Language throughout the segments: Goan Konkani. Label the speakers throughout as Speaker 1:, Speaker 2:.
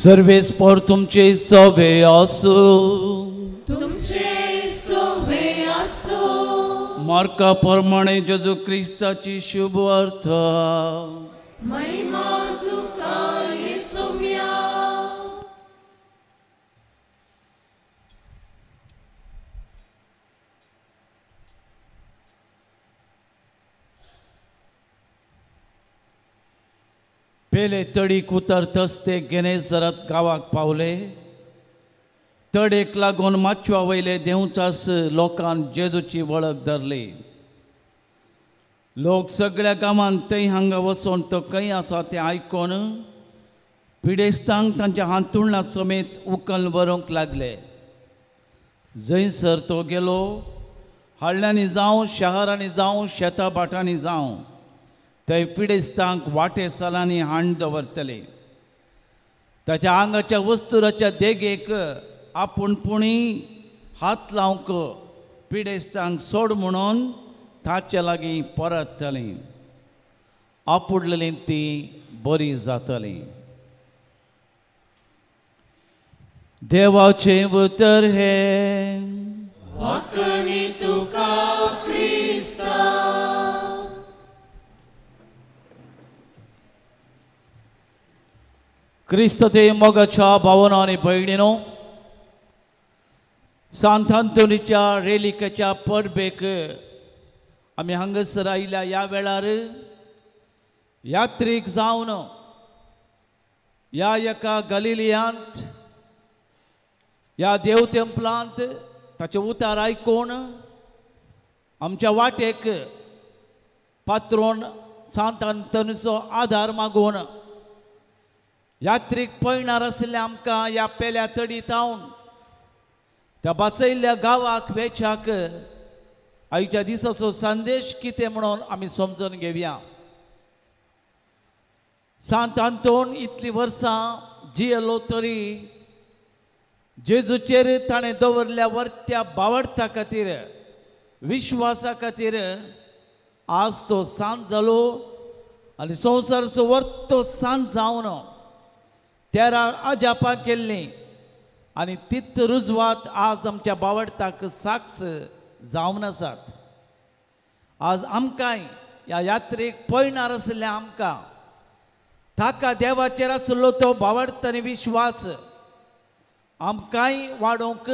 Speaker 1: सर्वेस्पर तुमचे सवे आसूं,
Speaker 2: तुमचे सवे आसूं।
Speaker 1: मार्का प्रमाणे जेजू क्रिस्ताची शुभ वार्ता।
Speaker 2: महिमा तुका येसुम्या।
Speaker 1: पेले तडीक उतरतच ते गेनेसरात गांवाक पावले। तडेक लागून माचवा वयले देंवचास लोकान जेजूची वळख धरली। लोक सगळ्या गांवांत थंय हांगा वचून तो खंय आसा तें आयकून पिडेस्तांक तांच्या हांतुळणा समेत उकल व्हरूंक लागले। जंयसर तो गेलो हाडल्यांनी जावं, शहरांनी जावं, शेतां भाटांनी जावं, थंय पिडेस्तांक वाटे सालांनी हाण दवरतले। ताच्या आंगाच्या वस्तुराच्या देगेक आपूण पुणी हात लावंक पिडेस्तांक सोड म्हणून ताचे लागीं परतली। आपुडलेली ती बरी जातली। देवाचें उतर हें।
Speaker 2: वाकणी तुका क्रिस्ता।
Speaker 1: क्रिस्त ते मोगाच्या भावना आनी भयणीनो, सांत आंतोनीच्या रेलिकेच्या परबेक आमी हांगासर आयल्या। ह्या वेळार यात्रीक जावन ह्या एका गलिलियांत ह्या देव तेंपलांत ताचें उतार आयकून आमच्या वाटेक पात्रोन सांत आंतोनीचो आदार मागून यात्रीक पळणार आशिल्ल्या आमकां ह्या पेल्या तडीत हावन त्या बासयल्ल्या गांवाक वेच्याक आयच्या दिसाचो संदेश कितें म्हणून आमी समजून घेवया। सांत आंतोन इतलीं वर्सां जियेलो तरी जेजूचेर ताणें दवरल्या वर्त्या बावडता खातीर, विश्वासा खातीर आज तो सांत जालो आनी संवसाराचो वर्तो सांत जावन 13 अजापां केल्लीं आनी तीत रुजवात आज आमच्या बावडताक साक्ष जावन आसात। आज आमकांय ह्या यात्रेक पळणार आशिल्ल्या आमकां ताका देवाचेर आशिल्लो तो बावडत आनी विश्वास आमकांय वाडोवंक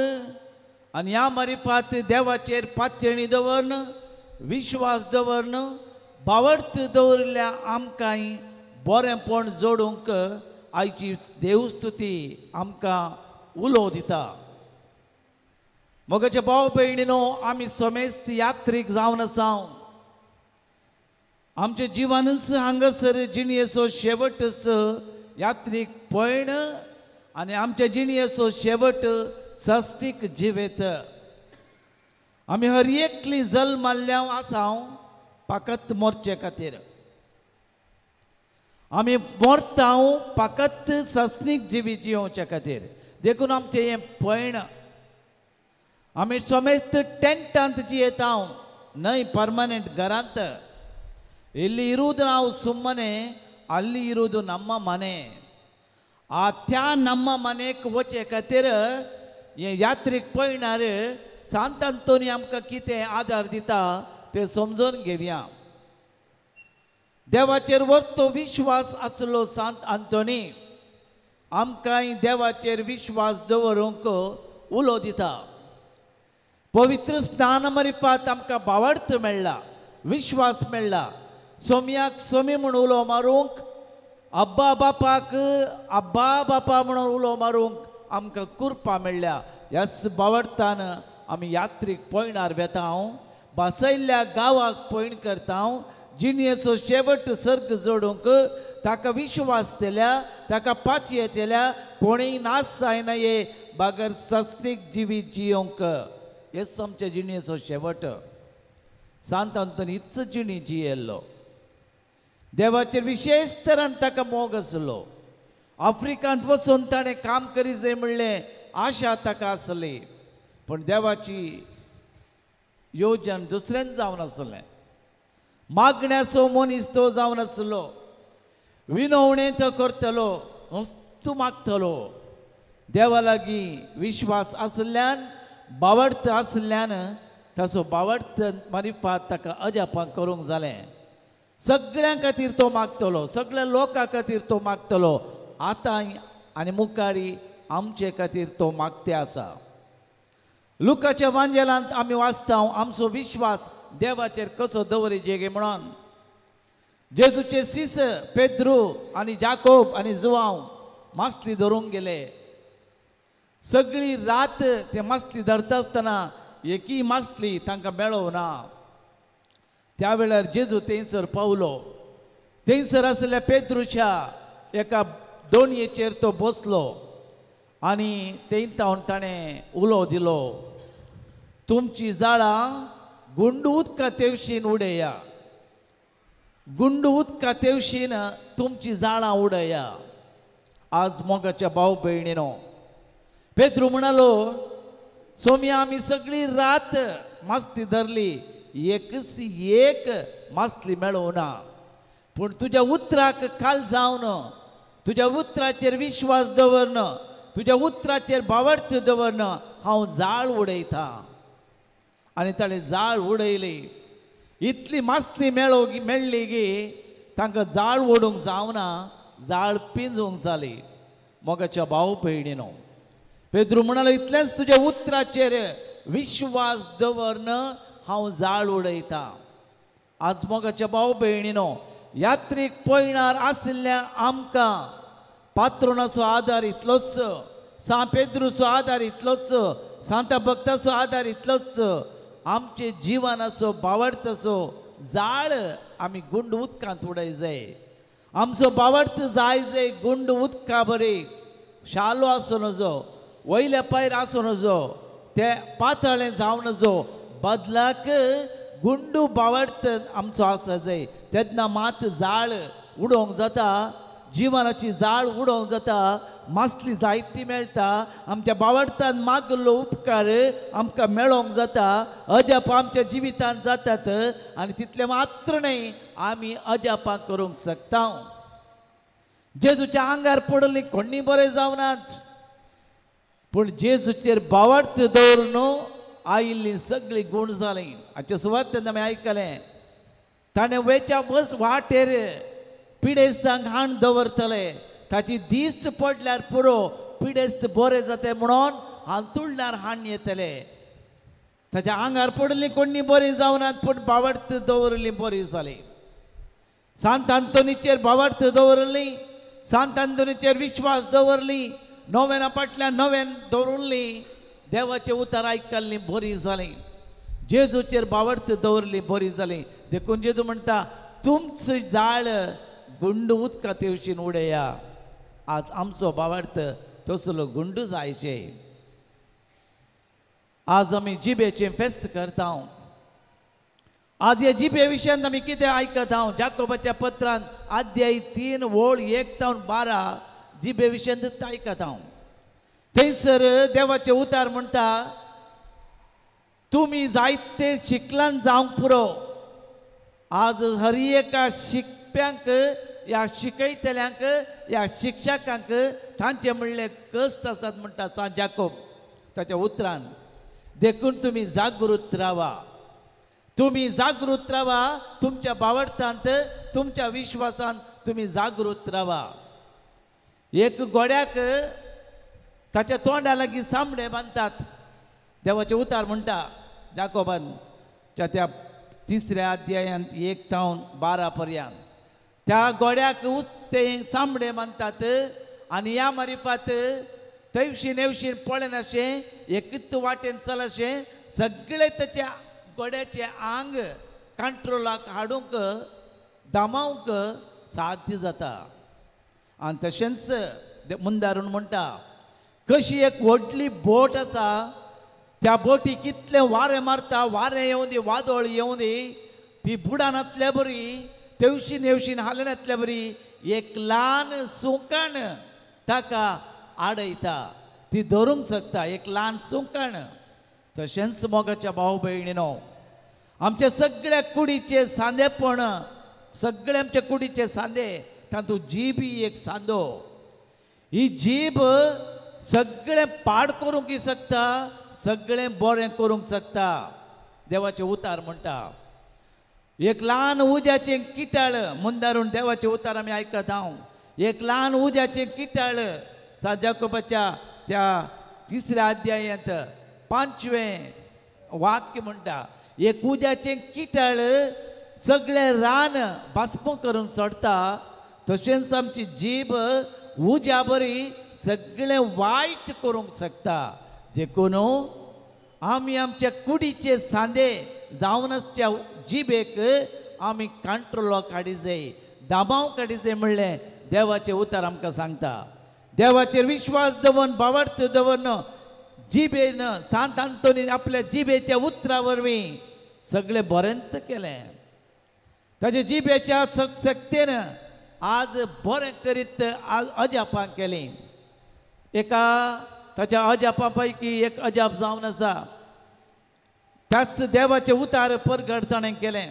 Speaker 1: आनी ह्या मारिफात देवाचेर पातयेणी दवरन, विश्वास दवरन, बावडत दवरिल्ल्या आमकांय बरेंपण जोडूंक आयची देवस्तुती आमकां उलो दिता। मोगाचे भाव भयणीनो, आमी समेस्त यात्रीक जावन आसा। आमच्या जिवनच हांगासर जिणयेचो शेवटच यात्रीक पयण आनी आमच्या जिणयेचो शेवट सस्तीक जिवेत। आमी हर एकली जल्माल्ल्या आसा पाकत मोरचे खातीर। आमी मरता पाकत सस्नीक जिवी जियोवच्या खातीर। देखून आमचें हें पयण आमी समेस्त टेंटांत जियेता न्हय परमनंट घरांत। ಇಲ್ಲಿ ಇರುವುದು ನಾವು ಸುಮ್ಮನೆ, ಅಲ್ಲಿ ಇರುವುದು ನಮ್ಮ ಮನೆ। ಆ त्या ನಮ್ಮ मनेक वचे खातीर हे यात्रीक पळणार सांत आंतोनी आमकां कितें आदार दिता तें समजून घेवया। देवाचेर वर्तो विश्वास आसलो सांत आंतोनी आमकांय देवाचेर विश्वास दवरूंक उलो दिता। पवित्र स्नान मारिफात आमकां बावडत मेळ्ळा, विश्वास मेळ्ळा। सोम्याक सोमी म्हूण उलो मारूंक, अब्बा बापाक अब्बा बापा म्हणून उलो मारूंक आमकां कुरपा मेळ्ळ्या। ह्याच बावडतान आमी यात्रीक पयणार वेता, बासयल्ल्या गांवाक पयण करता। जिणयेचो शेवट सर्ग जोडूंक ताका विश्वास दिल्या, ताका पातये दिल्या, कोणीय नाश जायना ये बागर सस्नीक जिवीत जियोवंक। हेच आमच्या जिणयेचो शेवट। सांत आंतोनी हीच जिणी जियेल्लो। देवाचेर विशेष तरान ताका मोग आसलो। आफ्रिकांत वचून ताणें काम करी जाय म्हणलें आशा ताका आसली, पूण देवाची योजन दुसऱ्यान जावन आसलें। मागण्याचो मनीस तो जावन आसलो, विनवणें तो करतलो, तूं मागतलो. देवा लागीं विश्वास आसल्यान बावडत आसल्यान ताचो बावडत मारिफात ताका अजापां करूंक जालें. सगळ्यां खातीर तो मागतलो, सगळ्या लोकां खातीर तो मागतलो. आतां आनी मुखारी आमचे खातीर तो मागते आसा. लुकाच्या वांजेलांत आमी वाचता आमचो विश्वास देवाचेर कसो दवरिजे गे म्हणून. जेजूचे सीस पेद्रू आनी जाकोब आनी जुवांव मासली धरूंक गेले. सगळी रात ते मासली धरता आसतना एकूय मासली तांकां मेळोवना. त्या वेळार जेजू थंयसर पावलो. थंयसर आसल्या पेद्रूच्या एका दोणयेचेर तो बसलो आनी थंय तावन ताणें उलो दिलो, तुमची जाळां गुंड उदका तेवशीन उडया, गुंड उदका तेवशीन तुमची जाळां उडया. आज मोगाच्या भाव भयणीनो, पेद्रू म्हणालो, सोम्या आमी सगळी रात मासली धरली, एकच एक मासली मेळोवना, पूण तुज्या उतराक काल जावन, तुज्या उतराचेर विश्वास दवरन, तुज्या उतराचेर भावार्थ दवरन हांव जाळ उडयता. आनी ताणें जाळ उडयली. इतली मासली मेळ्ळी गी तांकां जाळ ओडूंक जावना, जाळ पिंजूंक जाली. मोगाच्या भाव भयणीनो, पेद्रू म्हणालो, इतलेंच तुज्या उतराचेर विश्वास दवरन हांव जाळ उडयता. आज मोगाच्या भाव भयणीनो, यात्रीक पयणार आशिल्ल्या आमकां पात्रोनाचो आदार इतलोच, सांत पेद्रूचो आदार इतलोच, सांता भक्ताचो आदार इतलोच, आमचे जिवनाचो बावडताचो जाळ आमी गुंड उदकांत उडय जाय. आमचो बावडत जाय जाय गुंड उदका बरी शालो आसूं नजो, वयल्या पायर आसूं नजो, ते पातळें जावं नजो, बदलाक गुंडू बावडत आमचो आसा जाय. तेन्ना मात जाळ उडोवंक जाता, जिवनाची जाळ उडोवंक जाता, मासली जायती मेळटा. आमच्या बावडतान मागलो उपकार आमकां मेळोवंक जाता, अजापां आमच्या जिवितांत जातात. आनी तितलें मात्र न्हय, आमी अजापां करूंक शकता. जेजूच्या आंगार पडली कोणी बरें जावनात, पूण जेजूचेर बावडत दवरून आयिल्ली सगळी गूण जाली. हाचे सुवातेन आमी आयकलें, ताणें वेच्या वस वाटेर पिडेस्तांक हाण दवरतले, ताची दिश्ट पडल्यार पुरो पिडेस्त बरे जाते म्हणून हांतुळणार हाण येतले. ताच्या आंगार पडली कोणी बरी जावनात, पूण बावडत दवरली बरी जाली. सांत आंतोनीचेर बावडत दवरली, सांत आंतोनीचेर विश्वास दवरली, नोवेना फाटल्यान नवेन दवरली, देवाचें उतर आयकल्ली बरी जाली. जेजूचेर बावडत दवरली बरी जाली. देखून जेजू म्हणटा, तुमची जाळ गुंड उदका तेवशीन उडया. आज आमचो बावडत तसलो गुंडू जायचे. आज आमी जिबेचें फेस्त करता. आज ह्या जिबे विशयांत आमी कितें आयकता? जाकोबाच्या पत्रान अध्याय 3 ओळ 1 ते 12 जिबे विशयांत आयकता. थंयसर देवाचें उतार म्हणटा, तुमी जायते शिकलान जावंक पुरो. आज हर एका शिकप्यांक, ह्या शिकयतल्यांक, ह्या शिक्षकांक तांचे म्हणले कश्ट आसात म्हणटा सांत जाकोब ताच्या उतरान. देखून तुमी जागृत रावा, तुमी जागृत रावा, तुमच्या बावडतांत, तुमच्या विश्वासान तुमी जागृत रावा. एक गोड्याक ताच्या तोंडा लागीं सांबडे बांदतात. देवाचें उतार म्हणटा जाकोबान त्या 3 अध्यायांत 1 ते 12 पर्यंत, त्या गोड्याक उस्ते सांबडे बांदतात आनी ह्या मारिफात तैवशीन एवशीन पळयनाशें, एकूच वाटेन चलशें, सगळे ताच्या गोड्याचें आंग कंट्रोलाक हाडूंक दामावंक साध्य जाता. आनी तशेंच मुंदारून म्हणटा, कशी एक व्हडली बोट आसा, त्या बोटी कितलें वारें मारता, वारें येवं दी, वादळ येवं दी, ती बुडानातल्या बरी, तेवशीन हेवशीन हालनातल्या बरी एक ल्हान सुंकण ताका आडयता, ती धरूंक शकता, एक ल्हान सुंकण. तशेंच मोगाच्या भाव भयणीनो, आमच्या सगळ्या कुडीचे सांदेपण, सगळे आमच्या कुडीचे सांदे, तातूंत जीब ही एक सांदो. ही जीब सगळें पाड करूंक शकता, सगळें बरें करूंक शकता. देवाचें उतार म्हणटा एक ल्हान उज्याचें किटाळ मुंदारून देवाचें उतार आमी आयकत हांव. एक ल्हान उज्याचें किटाळ सांत जाकोबाच्या त्या तिसऱ्या अध्यायांत 5वें वाक्य म्हणटा, एक उज्याचें किटाळ सगळें रान बास्म करून सोडटा, तशेंच आमची जीब उज्या बरी सगळें वायट करूंक शकता. देखून आमी आमच्या कुडीचे सांदे जावन आसच्या जिबेक आमी कंट्रोलो काडी जाय, दाबाव काडी जाय म्हणलें देवाचें उतर आमकां सांगता. देवाचेर विश्वास दवरून, भावार्थ दवरून जिबेन सांत आंतोनीन आपल्या जिबेच्या उतरा वरवीं सगळें बरेंच केलें. ताच्या जिबेच्या शक्तेन आज बरें करीत आज अजापां केलीं. एका ताच्या अजापा पैकी एक अजाप जावन आसा, त्याच देवाचें उतार परगट ताणें केलें.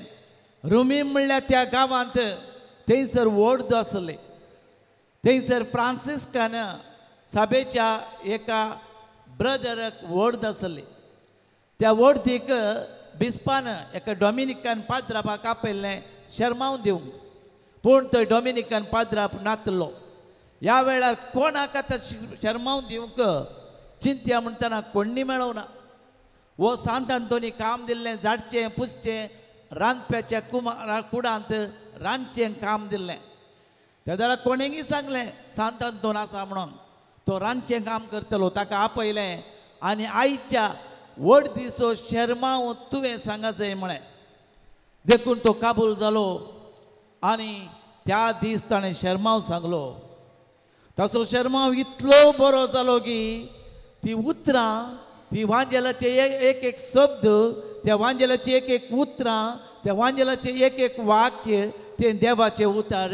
Speaker 1: रुमी म्हणल्यार त्या गांवांत थंयसर व्हड आसले, थंयसर फ्रांसिस्कान सभेच्या एका ब्रदराक व्हड आसले. त्या व्हडदीक बिस्पान एका डॉमिनिकन पाद्रापाक आपयल्लें शर्मावन दिवंक, पूण तो डॉमिनिकन पाद्राप नातलो. ह्या वेळार कोणाक आतां शर्मावन दिवंक चिंत्या म्हणटना कोण्णी मेळोना. वो सांत आंतोनी काम दिल्लें झाडचें पुसचें, रांदप्याच्या कुडांत रांदचें काम दिल्लें. त्या जाल्यार कोणेंगी सांगलें सांत आंतोन आसा म्हणून, तो रांदचें काम करतलो. ताका आपयलें आनी आयच्या व्हड दिसो शर्माव तुवें सांगाचें म्हळें. देखून तो काबूल जालो आनी त्या दीस ताणें शर्माव सांगलो. ताचो शर्माव इतलो बरो जालो की ती उतरां, ती वांजेलाचे एक एक शब्द, त्या वांजेलाचे एक एक उतरां, त्या वांजेलाचे एक एक वाक्य, तें देवाचें उतार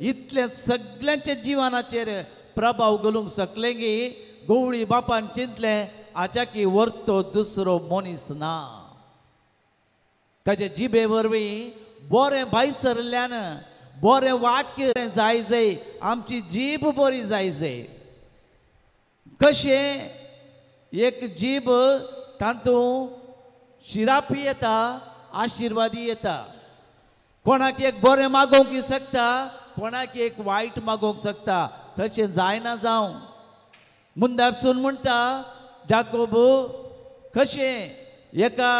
Speaker 1: इतलें सगल्यांच्या जिवनाचेर प्रभाव घालूंक शकलें की गवळी बापान चिंतलें आच्या की व्हरतो दुसरो मनीस ना. ताच्या जिबे वरवीं बरें भायर सरल्यान बरें वाक्य जाय जाय, आमची जीब बरी जाय जाय. कशें एक जीब तातूंत शिरापी येता, आशिर्वादी येता. कोणाक एक बरें मागोवंक शकता, कोणाक एक वायट मागोवंक शकता. तशें जायना जावं. मुंदारसून म्हणटा जाकोब कशें एका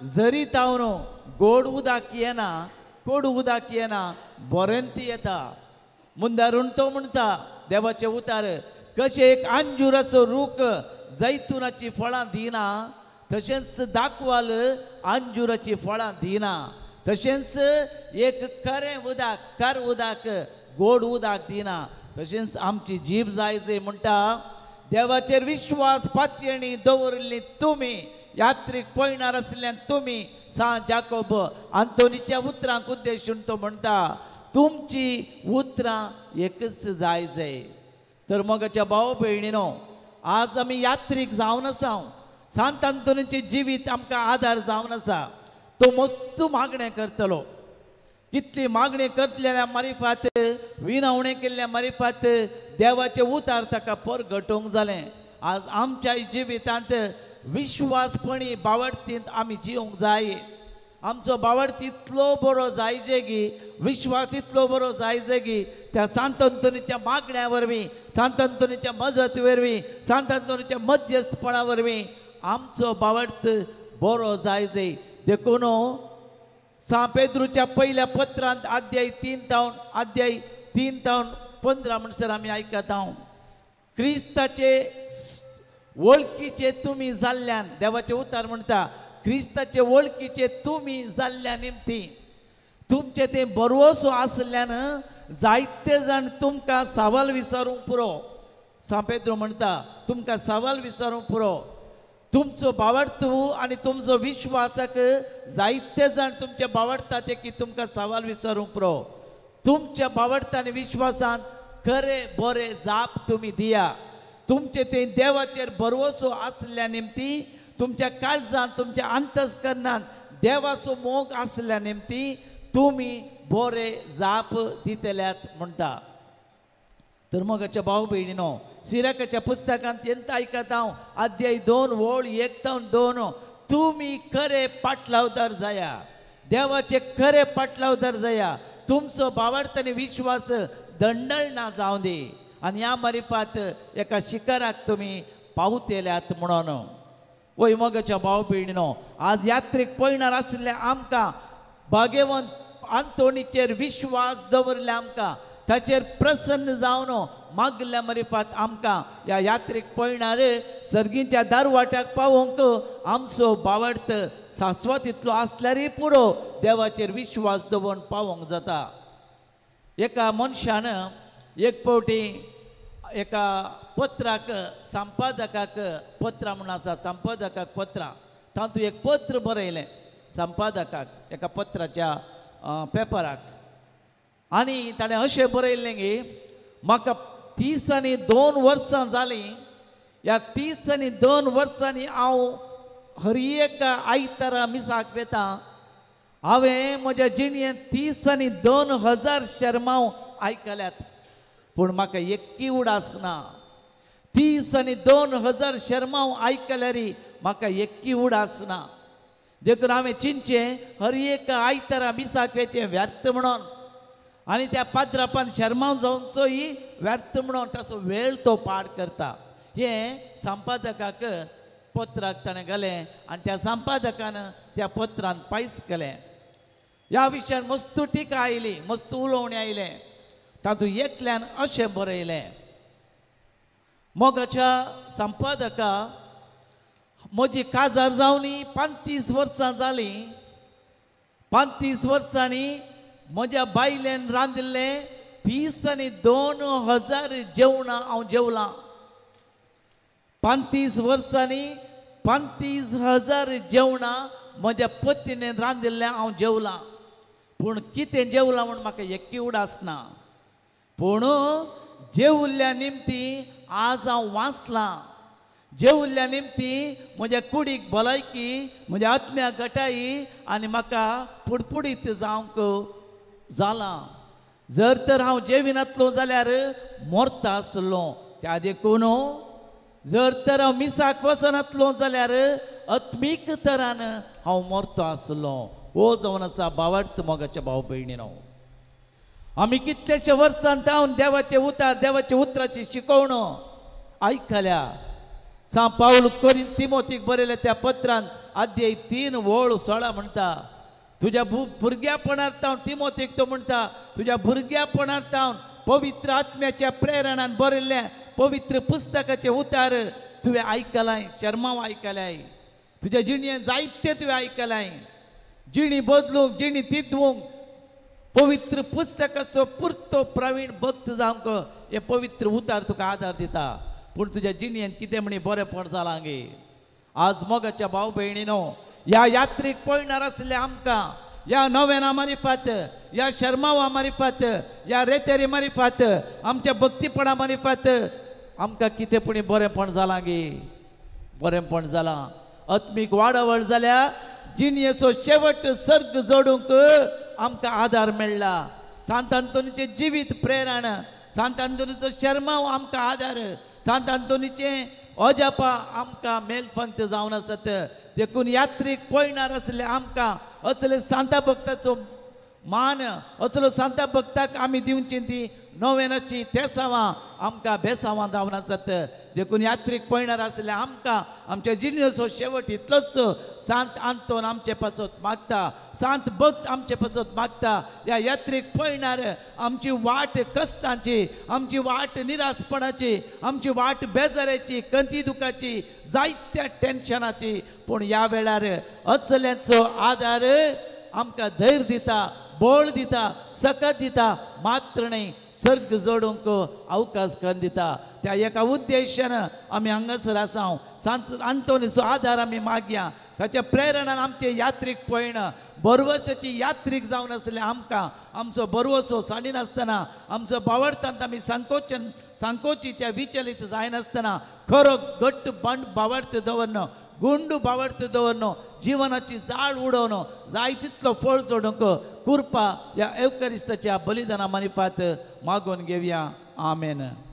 Speaker 1: झरी तावन गोड उदक येना, कोड उदक येना, बरेंत येता. मुंदारून तो म्हणटा देवाचें उतार कशें एक अंजुराचो रूख जैतुनाची फळां दिना, तशेंच दाखवाल अंजुराची फळां दिना, तशेंच एक खरें उदक, कर उदक, गोड उदक दिना, तशेंच आमची जीब जाय जाय म्हणटा. देवाचेर विश्वास पातयेणी दवरिल्ली तुमी यात्रीक पळणार आशिल्ल्यान तुमी सांत जाकोब आंतोनीच्या उतरांक उद्देशून तो म्हणटा तुमची उतरां एकच जाय जाय. तर मोगाच्या भाव भयणीनो, आज आमी यात्रीक जावन आसा. सांत आंतोनीचें जिवीत आमकां आदार जावन आसा. तो मस्त मागणें करतलो, कितली मागणी करतल्या मारिफात, विनवणें केल्ल्या मारिफात देवाचें उतार ताका परगटोवंक जालें. आज आमच्या जिवितांत विश्वासपणी बावडतींत आमी जिवंक जाय. आमचो बावडती इतलो बरो जायजे की, विश्वास इतलो बरो जायजे की त्या सांत आंतोनीच्या मागण्या वरवीं, सांत आंतोनीच्या मजत वरवीं, सांत आंतोनीच्या मध्यस्थपणा वरवीं आमचो बावडत बरो जायजे. देखून सांत पेद्रूच्या पयल्या पत्रांत अध्याय 3 तावन अध्याय 3 तावन 15 म्हणसर आमी आयकत हांव, क्रिस्ताचे वळखीचे तुमी जाल्ल्यान, देवाचें उतार म्हणटा क्रिस्ताचे वळखीचे तुमी जाल्ल्या निमती तुमचे तें बरवसो आसल्यान जायते जाण तुमकां सवाल विचारूंक पुरो. सांत पेद्रू म्हणटा तुमकां सवाल विचारूंक पुरो. तुमचो बावडतू आनी तुमचो विश्वासाक जायते जाण तुमचे बावडटा ते की तुमकां सवाल विचारूंक पुरो. तुमच्या बावडता आनी विश्वासान खरें बरें जाप तुमी दिया. तुमचे ते देवाचेर भरवसो आसल्या निमती, तुमच्या काळजान, तुमच्या अंतस्करणान देवाचो मोग आसल्या निमती तुमी बरे जाप दितल्यात म्हणटा. तर मोगाच्या भाव भयणीनो, सिराकाच्या पुस्तकांत एंत आयकता हांव अध्याय 2 ओळ 1 ते 2, तुमी खरे पाटलावदार जाया, देवाचे खरे पाटलावदार जाया, तुमचो भावार्थ आनी विश्वास दंडळ ना जावं दी आनी ह्या मारिफात एका शिखराक तुमी पावतेल्यात म्हणून. वय मोगाच्या भाव भयणीनो, आज यात्रेक पळणार आशिल्ले आमकां भाग्यवंत आंतोनीचेर विश्वास दवरले, आमकां ताचेर प्रसन्न जावन मागल्या मारिफात आमकां ह्या यात्रेक पळणार सर्गींच्या दारवाट्याक पावोवंक आमचो भावार्थ सास्वत इतलो आसल्यारय पुरो देवाचेर विश्वास दवरून पावोवंक जाता. एका मनशान एक फावटी एका पत्राक संपादकाक पत्रां म्हूण आसा, संपादकाक पत्रां, तातूंत एक पत्र बरयलें संपादकाक एका पत्राच्या पेपराक, आनी ताणें अशें बरयल्लें की म्हाका 32 वर्सां जालीं, ह्या 32 वर्सांनी हांव हर एका आयतारा मिसाक वेता, हांवें म्हज्या जिणेंत 32,000 शेरमांव आयकल्यात, पूण म्हाका एक्की उडास ना. 32,000 शेरमांव आयकल्यार म्हाका एक्की उडास ना. देखून हांवें चिंतचें हर एक आयतारा मिसाक वेचें व्यर्थ म्हणून, आनी त्या पात्रापान शर्मांव जावचोय व्यर्थ म्हणून ताचो वेळ तो पाड करता. हें संपादकाक पत्राक ताणें घालें आनी त्या संपादकान त्या पत्रान पायस केलें. ह्या विशयान मस्त टिका आयली, मस्त उलोवणें आयलें. तातूंत एकल्यान अशें बरयलें, मोगाच्या संपादका, म्हजी काजार जावनी 35 वर्सां जालीं, 35 वर्सांनी म्हज्या बायलेन रांदिल्लें 32,000 जेवणां हांव जेवलां. 35 वर्सांनी 35,000 जेवणां म्हज्या पत्नीन रांदिल्लें हांव जेवलां, पूण कितें जेवलां म्हूण म्हाका एक्की उडास ना. पूण जेवल्ल्या निमती आज हांव वाचलां, जेवल्ल्या निमती म्हज्या कुडीक भलायकी, म्हज्या आत्म्याक घटाई आनी म्हाका पुडपुडीत जावंक जालां. जर तर हांव जेविनातलो जाल्यार मरता आसलो, त्या देखून जर तर हांव मिसाक वचनातलो जाल्यार आत्मीक तरान हांव मरतो आसलो. हो जावन आसा भावार्थ मोगाच्या भाव भयणीनो. आमी कितल्याशे वर्सां जावन देवाचे उतार, देवाच्या उतराची शिकवण आयकल्या. सांत पावल कोरीन तिमोतीक बरयल्या त्या पत्रान अध्याय 3 ओळ 16 म्हणटा, तुज्या भुरग्यापणार तावन तिमोतीक तो म्हणटा, तुज्या भुरग्यापणार तावन पवित्र आत्म्याच्या प्रेरणान बरयल्लें पवित्र पुस्तकाचे उतार तुवें आयकलाय, शर्माव आयकलाय, तुज्या जिणेंत जायते तुवें आयकलाय. जिणी बदलूंक, जिणी तितवूंक पवित्र पुस्तकाचो पुरतो प्रवीण भक्त जावंक हे पवित्र उतार तुका आदार दिता. पूण तुज्या जिणेंत कितें म्हणी बरेंपण जालां गे. आज मोगाच्या भाव भयणीनो, ह्या यात्रेक पळणार आसले आमकां ह्या नव्याना मारिफात, ह्या शर्मावा मारिफात, ह्या रेतेरी मारिफात, आमच्या भक्तीपणा मारिफात आमकां कितें पुणी बरेंपण जालां गे, बरेंपण जालां. आत्मीक वाडावळ जाल्या, जिणेचो शेवट सर्ग जोडूंक आमकां आदार मेळ्ळा. सांत आंतोनीचें जिवीत प्रेरण, सांत आंतोनीचो शर्माव आमकां आदार, सांत आंतोनीचें अजापा आमकां मेलफंत जावन आसत. देखून यात्रेक पळणार आसले आमकां असले सांता भक्ताचो मान, असलो सांता भक्ताक आमी दिवची ती नव्यानाची तेसावां आमकां बेसावां जावन आसत. देखून यात्रेक पळणार आसले आमकां आमच्या जिणेचो शेवट इतलोच सांत आंतोन आमचे पासत मागता, सांत भक्त आमचे पासत मागता. ह्या यात्रेक पळणार आमची वाट कश्टांची, आमची वाट निराशपणाची, आमची वाट बेजाराची, कंती दुखाची, जायत्या टेन्शनाची, पूण ह्या वेळार असल्याचो आदार आमकां धैर्य दिता, बळ दिता, सकत दिता, मात्र न्हय सर्ग जोडूंक अवकाश करून दिता. त्या एका उद्देशान आमी हांगासर आसा. सांत आंतोनीचो आदार आमी मागया, ताच्या प्रेरणान आमचे यात्रीक पळयण बरवसाची यात्रीक जावन आसले आमकां आमचो बरवसो सांडिनासतना, आमचो बावडतांत आमी संकोचन संकोची त्या विचलीत जायनासतना खरो घट्ट बंड बावडत दवरन, गुंडू बावडत दवरन, जिवनाची जाळ उडोवन जाय तितलो फळ जोडूंक कृपा ह्या एवकरिस्ताच्या बलिदाना मारिफात मागून घेवया. आमेन.